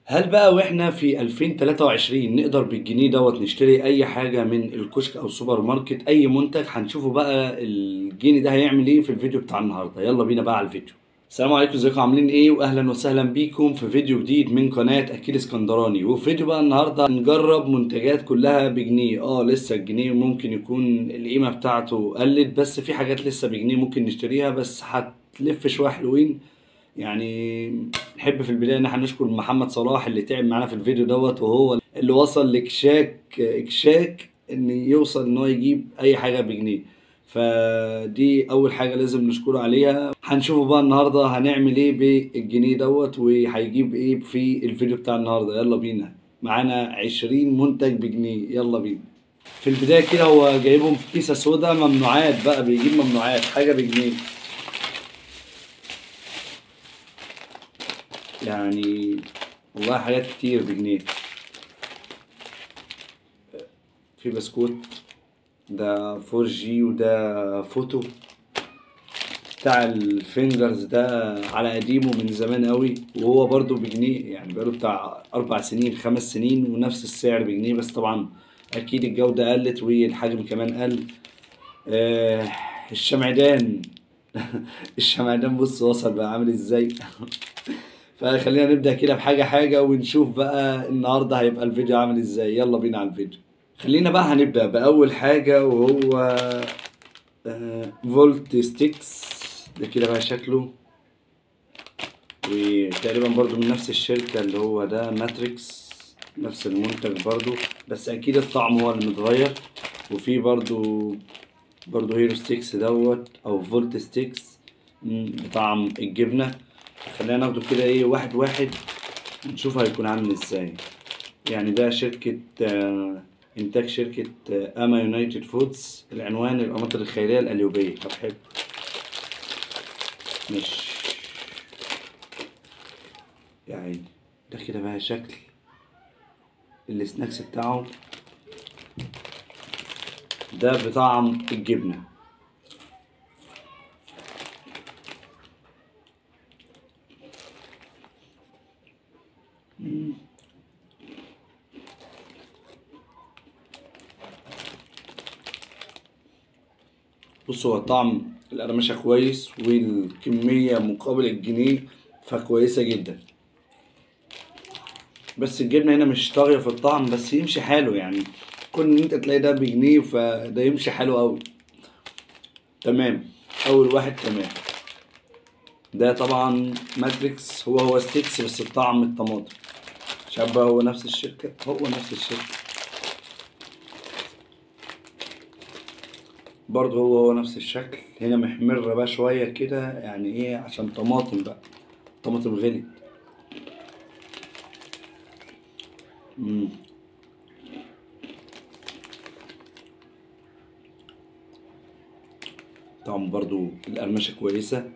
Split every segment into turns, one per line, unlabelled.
هل بقى واحنا في 2023 نقدر بالجنيه دوت نشتري اي حاجة من الكشك او السوبر ماركت، اي منتج؟ هنشوفه بقى الجنيه ده هيعمل ايه في الفيديو بتاع النهارده. يلا بينا بقى على الفيديو. السلام عليكم، ازيكم عاملين ايه؟ واهلا وسهلا بيكم في فيديو جديد من قناة اكيل اسكندراني. وفي فيديو بقى النهارده هنجرب منتجات كلها بجنيه. لسه الجنيه ممكن يكون القيمة بتاعته قلت، بس في حاجات لسه بجنيه ممكن نشتريها، بس هتلف شوية حلوين. يعني نحب في البداية ان احنا نشكر محمد صلاح اللي تعب معانا في الفيديو دوت، وهو اللي وصل لكشاك كشاك ان يوصل ان هو يجيب اي حاجة بجنيه، فدي اول حاجة لازم نشكره عليها. هنشوفه بقى النهارده هنعمل ايه بالجنيه دوت وهيجيب ايه في الفيديو بتاع النهارده. يلا بينا، معانا 20 منتج بجنيه، يلا بينا. في البداية كده هو جايبهم في كيسه سودا، ممنوعات بقى، بيجيب ممنوعات حاجة بجنيه. يعني والله حاجات كتير بجنيه. في بسكوت ده 4G، وده فوتو بتاع ال fingers ده على قديمة من زمان قوي، وهو برضو بجنيه، يعني بقاله بتاع 4 سنين 5 سنين ونفس السعر بجنيه، بس طبعا اكيد الجودة قلت والحجم كمان قل. الشمعدان الشمعدان بص وصل بقى عامل ازاي. فخلينا نبدأ كده بحاجة حاجة ونشوف بقى النهاردة هيبقى الفيديو عامل ازاي. يلا بينا على الفيديو. خلينا بقى هنبدأ بأول حاجة، وهو فولت ستيكس. ده كده بقى شكله، وتقريبا برضو من نفس الشركة اللي هو ده ماتريكس، نفس المنتج برضو، بس اكيد الطعم هو اللي متغير. وفي برضو هيرو ستيكس دوت او فولت ستيكس بطعم الجبنة. خلينا ناخده كده ايه واحد واحد نشوف هيكون عامل ازاي. يعني ده شركة انتاج شركة اما يونايتد فودز، العنوان القناطر الخيرية القليوبية. طب حلو ماشي يا عيني. ده كده بقى شكل ال snacks بتاعه، ده بطعم الجبنة. بصوا هو طعم القرمشة كويس، والكمية مقابل الجنيه فكويسة جدا، بس الجبنة هنا مش طاغية في الطعم، بس يمشي حاله. يعني كون ان انت تلاقي ده بجنيه فده يمشي حاله قوي. تمام، اول واحد تمام. ده طبعا ماتريكس، هو ستيكس بس بطعم الطماطم. مش عارف بقى هو نفس الشركة، هو نفس الشركة برضه، هو نفس الشكل. هنا محمرة بقى شوية كده، يعني ايه عشان طماطم بقى، طماطم غلي. طعم برضو القرمشة كويسة،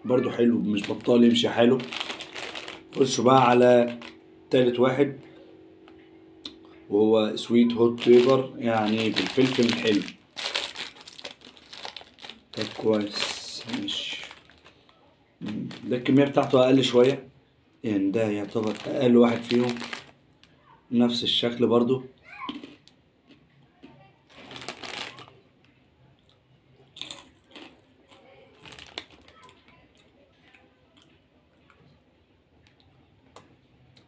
برضو حلو، مش بطال، يمشي حاله. خشوا بقى على تالت واحد، وهو sweet hot pepper، يعني بالفلفل الحلو. طب كويس ماشي. ده الكمية بتاعته أقل شوية، يعني ده يعتبر أقل واحد فيهم، نفس الشكل برضو.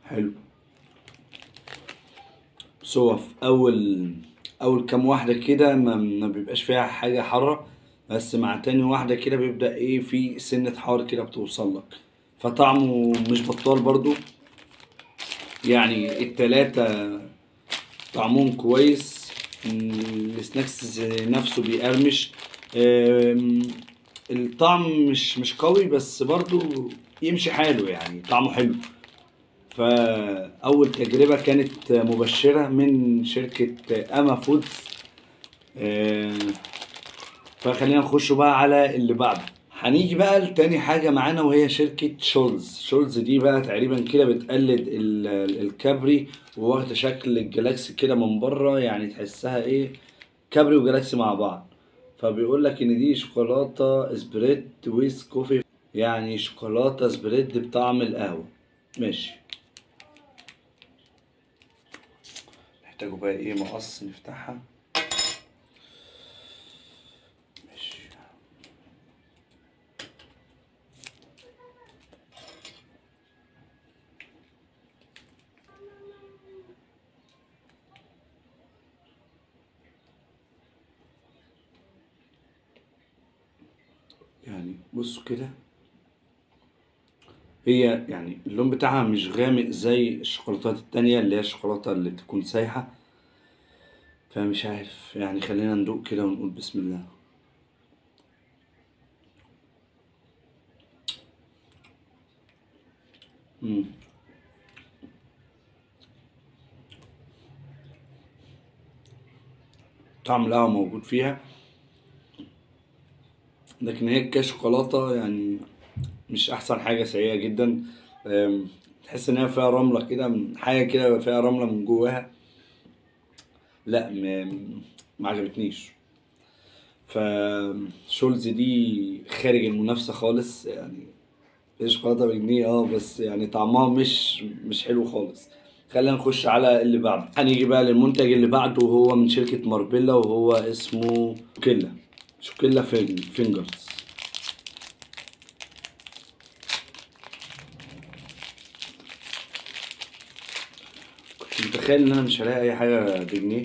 حلو. بس هو في اول كام واحدة كده ما بيبقاش فيها حاجة حارة، بس مع تاني واحدة كده بيبدا ايه في سنة حار كده بتوصل لك، فطعمه مش بطال برضو. يعني التلاتة طعمهم كويس، ال snacks نفسه بيقرمش، الطعم مش قوي بس برضو يمشي حاله، يعني طعمه حلو. فأول تجربة كانت مبشرة من شركة أما فودز. فخلينا نخش بقى على اللي بعده. هنيجي بقى لتاني حاجة معانا، وهي شركة شولز. شولز دي بقى تقريبا كده بتقلد الكابري، وواخدة شكل الجلاكسي كده من بره، يعني تحسها ايه كابري وجلاكسي مع بعض. فبيقول لك ان دي شوكولاتة spread with coffee، يعني شوكولاتة spread بطعم القهوة. ماشي، نحتاجه بقى ايه، مقص نفتحها. ماشي، يعني بصوا كده، هي يعني اللون بتاعها مش غامق زي الشوكولاتات التانية اللي هي الشوكولاتة اللي بتكون سايحة، فمش عارف يعني. خلينا ندوق كده ونقول بسم الله. طعم القهوة موجود فيها، لكن هي كشوكولاتة يعني مش احسن حاجة، سيئة جدا. تحس ان هي فيها رملة كده، حاجة كده فيها رملة من جواها. لا، ما عجبتنيش. فشولز دي خارج المنافسة خالص، يعني شوكولاتة بجنيه بس يعني طعمها مش حلو خالص. خلينا نخش على اللي بعده. هنيجي بقى للمنتج اللي بعده، وهو من شركة ماربيلا، وهو اسمه شوكيلا fingers. كنت متخيل ان انا مش هلاقي اي حاجة بجنيه.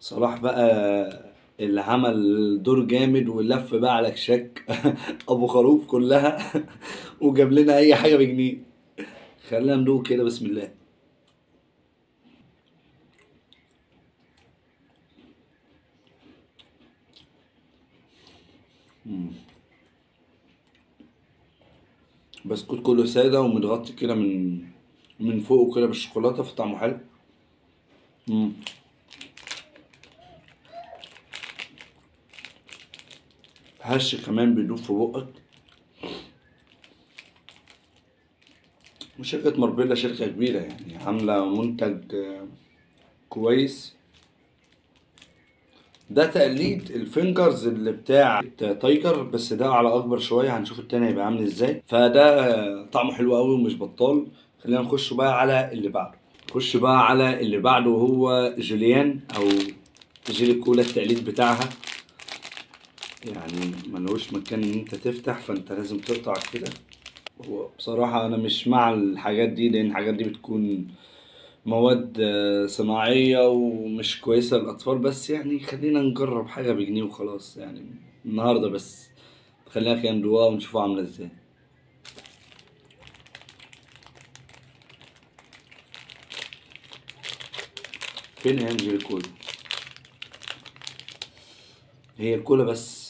صلاح بقى اللي عمل دور جامد ولف بقى على كشك ابو خروف كلها وجاب لنا اي حاجة بجنيه. خلينا ندوق كده، بسم الله. بسكوت كله ساده ومتغطي كده من فوقه كده بالشوكولاته، فطعمه حلو. هش كمان بيدوب في بقك. وشركة ماربيلا شركة كبيرة يعني، عاملة منتج كويس. ده تقليد ال fingers اللي بتاع تايجر، بس ده على اكبر شوية، هنشوف التاني هيبقى عامل ازاي. فده طعمه حلو قوي ومش بطال. خلينا نخش بقى على اللي بعده. نخش بقى على اللي بعده، وهو جوليان او جيلي كولا، التقليد بتاعها يعني ملهوش مكان ان انت تفتح، فانت لازم تقطع كده. هو بصراحة انا مش مع الحاجات دي، لان الحاجات دي بتكون مواد صناعية ومش كويسة للأطفال، بس يعني خلينا نجرب حاجة بجنيه وخلاص يعني النهاردة بس. خلينا كده ندوقها ونشوفها عاملة ازاي. فين هي جيلي كولا؟ هي كولا بس.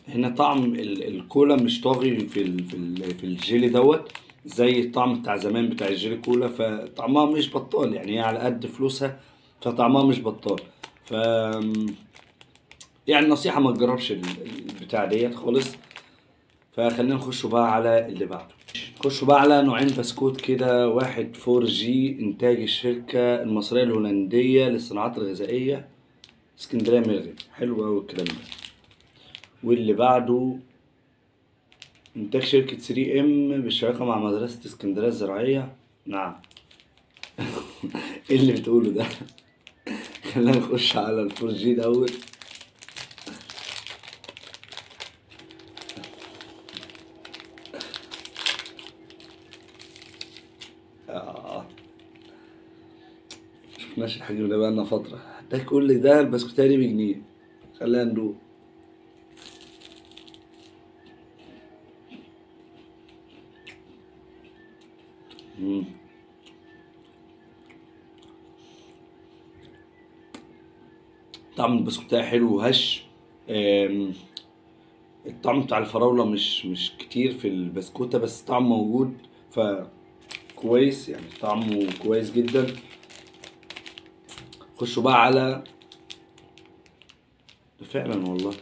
هنا طعم الكولا مش طاغي في الجيلي دوت زي الطعم بتاع زمان بتاع الجيلي كولا، فطعمها مش بطال يعني، هي على قد فلوسها فطعمها مش بطال. ف يعني نصيحة ما تجربش البتاع ديت خالص. فخلينا نخش بقى على اللي بعده. نخش بقى على نوعين بسكوت كده، واحد 4G انتاج الشركة المصرية الهولندية للصناعات الغذائية اسكندرية مرغب، حلو قوي الكلام ده. واللي بعده انتاج شركة 3M بالشراكة مع مدرسة اسكندرية الزراعية. نعم ايه اللي بتقوله ده؟ خلينا نخش على ال 4G الاول. شفناش الحجم ده بقالنا فترة. ده كل ده البسكوتة دي بجنيه. خلينا ندوق. طعم البسكوتة حلو وهش. الطعم بتاع الفراولة مش كتير في البسكوتة، بس طعم موجود فكويس يعني، طعمه كويس جدا. خشوا بقى على فعلا والله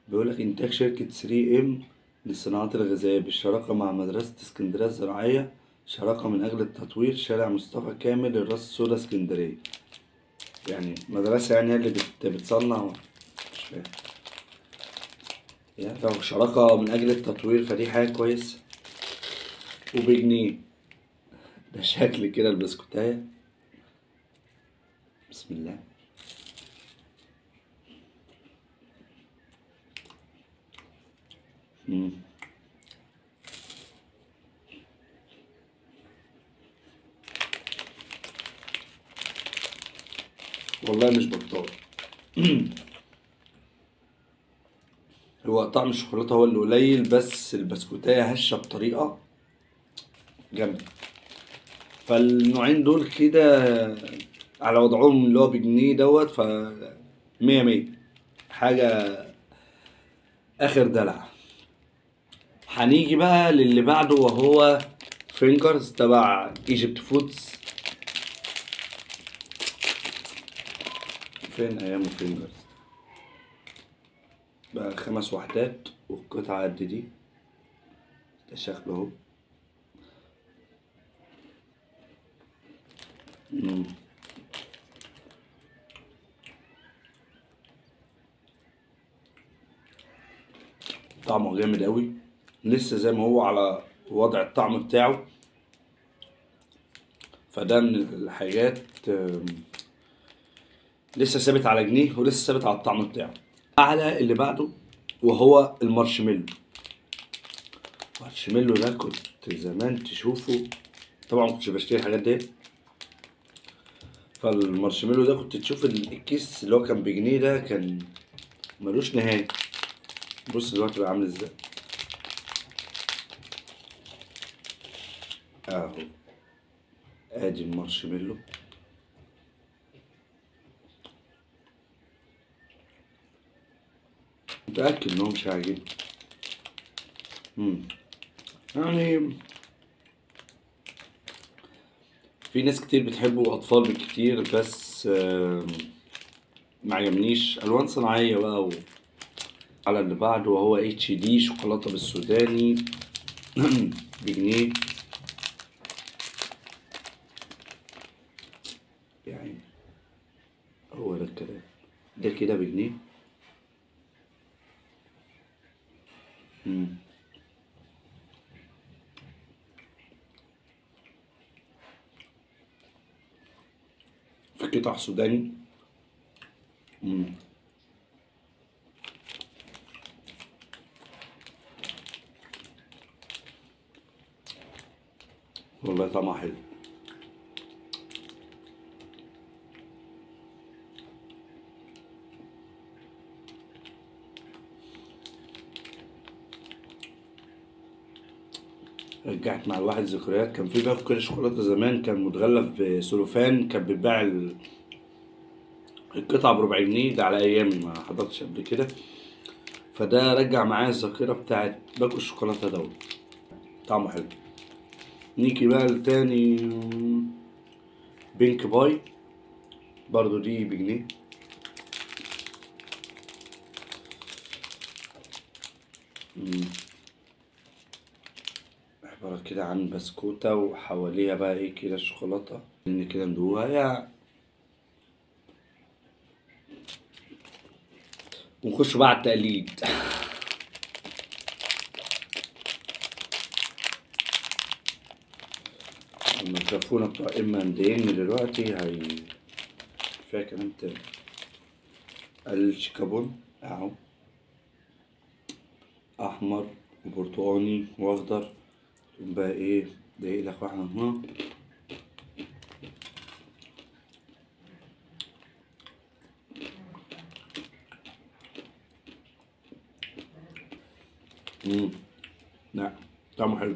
بيقولك انتاج شركة 3M للصناعات الغذائية بالشراكة مع مدرسة اسكندرية الزراعية شراكة من أجل التطوير، شارع مصطفى كامل، الراس السودا، اسكندرية. يعني مدرسة يعني هي اللي بتصنع، مش فاهم يعني. لو شراكة من أجل التطوير فدي حاجة كويسة. وبجنيه. ده شكل كده البسكوتاية. بسم الله. والله مش بطال. هو طعم الشوكولاتة هو اللي قليل، بس البسكوتايه هشه بطريقة جامدة. فالنوعين دول كده على وضعهم اللي هو بجنيه دوت، ف 100 100، حاجة اخر دلع. هنيجي بقى للي بعده وهو فينجرز تبع ايجيبت فودز. فين ايام فينجرز بقى؟ 5 وحدات والقطعة قد دي. ده شكله اهو. طعمه جامد قوي، لسه زي ما هو على وضع الطعم بتاعه. فده من الحاجات لسه ثابت على جنيه ولسه ثابت على الطعم بتاعه. على اللي بعده وهو المارشميلو. المارشميلو ده كنت زمان تشوفه، طبعا ما كنتش بشتري الحاجات دي. فالمارشميلو ده كنت تشوف الكيس اللي هو كان بجنيه ده كان ملوش نهاية. بص دلوقتي بقى عامل ازاي اهو. ادي المارشميلو. متأكد ان هو مش هيعجبني. يعني في ناس كتير بتحبه واطفال بالكتير، بس ما عجبنيش. الوان صناعية بقى. على اللي بعده وهو اتش دي شوكولاتة بالسوداني بجنيه. يعني هو ده الكلام، ده كده بجنيه. في قطع سوداني. والله طعمها حلو. رجعت مع الواحد ذكريات. كان في باكو كده شوكولاتة زمان كان متغلف بسلوفان، كان بيتباع القطعة بربع جنيه. ده على ايامي، ما حضرتش قبل كده. فده رجع معايا الذاكرة بتاعت باكو الشوكولاتة دوت. طعمه حلو. نيجي بقى لتاني بينك باي، برضو دي بجنيه. عبارة كده عن بسكوتة وحواليها بقى ايه كده شوكولاتة، ان كده ندوقها يعني. ونخش بقى على التقليد. لما شافونا بتوع ام اند ان دلوقتي هي فيها كلام تاني. الشيكابون اهو، احمر وبرتقاني واخضر. تقوم بقى ايه ضايق لك واحدة هنا. لا طعمه حلو.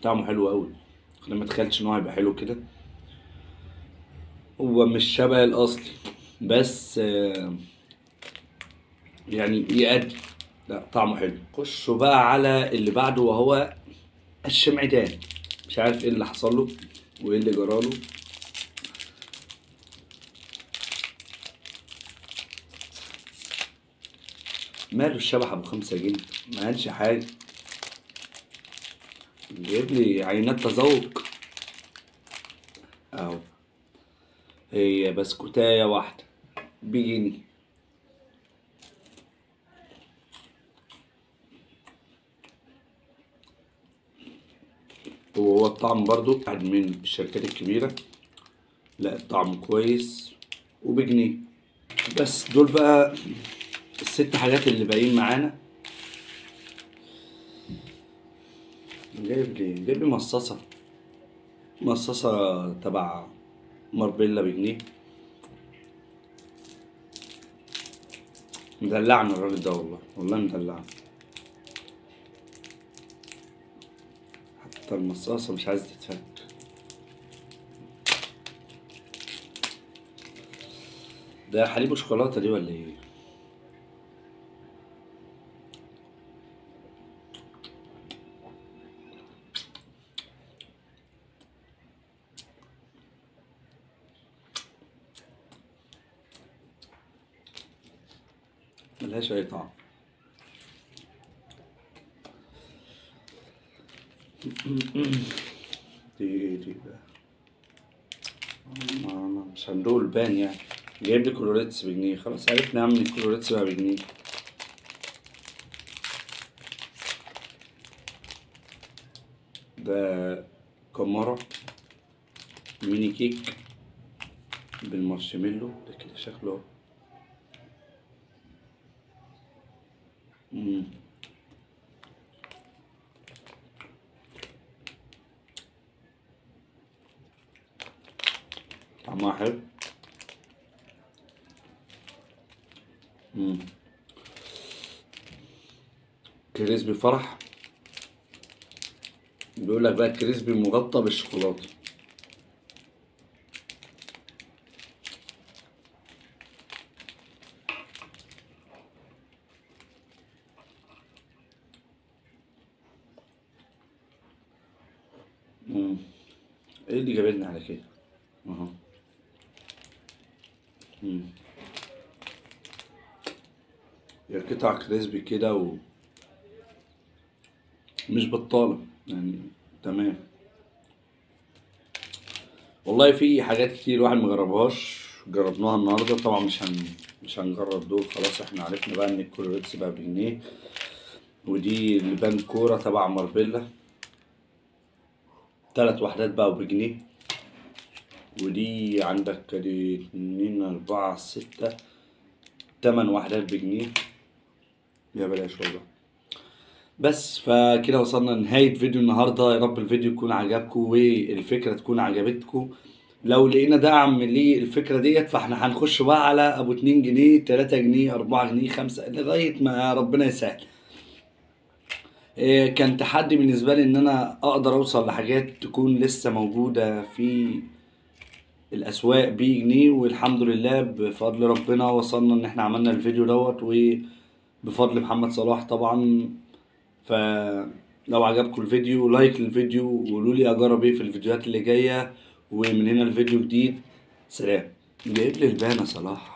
طعمه حلو قوي. انا ما تخيلتش ان هو هيبقى حلو كده. هو مش شبه الاصلي بس يعني يأدي. لا طعمه حلو. خشوا بقى على اللي بعده وهو الشمعدان. مش عارف ايه اللي حصل له وايه اللي جراله. ماله الشبح ابو 5 جنيه؟ ما قالش حاجة. جايب لي عينات تذوق اهو. هي بسكوتايه واحدة بجنيه. وهو الطعم برضو واحد من الشركات الكبيرة، لا الطعم كويس وبجنيه. بس دول بقى الست حاجات اللي باقيين معانا. جايب لي مصاصة، مصاصة تبع ماربيلا بجنيه. مدلعنا الراجل ده والله، والله مدلعنا. حتى المصاصة مش عايز تتفك. ده حليب وشوكولاتة دي ولا ايه؟ ملهاش اي طعم. دي بقى مش هندوق البان يعني. جايب لي كلوريتس بجنيه، خلاص عرفنا يا عم ان الكلوريتس بقى بجنيه. ده كمارة mini cake بالمارشميلو، ده كده شكله. طعمها حلو. crispy فرح، بيقول لك بقى crispy مغطى بالشوكولاته. ايه اللي جابلنا على كده؟ اهو. يا قطع كريسبي كده ومش بطالة يعني، تمام. والله في حاجات كتير الواحد مجربهاش، جربناها النهارده. طبعا مش هنجرب دول، خلاص احنا عرفنا بقى ان الكلوريتس بقى بجنيه. ودي لبان كورة تبع ماربيلا، 3 وحدات بقى بجنيه. ودي عندك دي 2 4 6 8 وحدات بجنيه. يا بلاش والله. بس فكده وصلنا لنهاية فيديو النهاردة. يا رب الفيديو يكون عجبكم والفكرة تكون عجبتكم. لو لقينا دعم للفكرة ديت فاحنا هنخش بقى على ابو 2 جنيه 3 جنيه 4 جنيه 5 لغاية ما ربنا يسهل. كان تحدي بالنسبة لي ان انا اقدر اوصل لحاجات تكون لسه موجودة في الاسواق بجنيه، والحمد لله بفضل ربنا وصلنا ان احنا عملنا الفيديو دوت، وبفضل محمد صلاح طبعا. فلو عجبكم الفيديو like للفيديو وقولوا لي اجرب ايه في الفيديوهات اللي جاية. ومن هنا الفيديو جديد، سلام. جايب لي البان يا صلاح.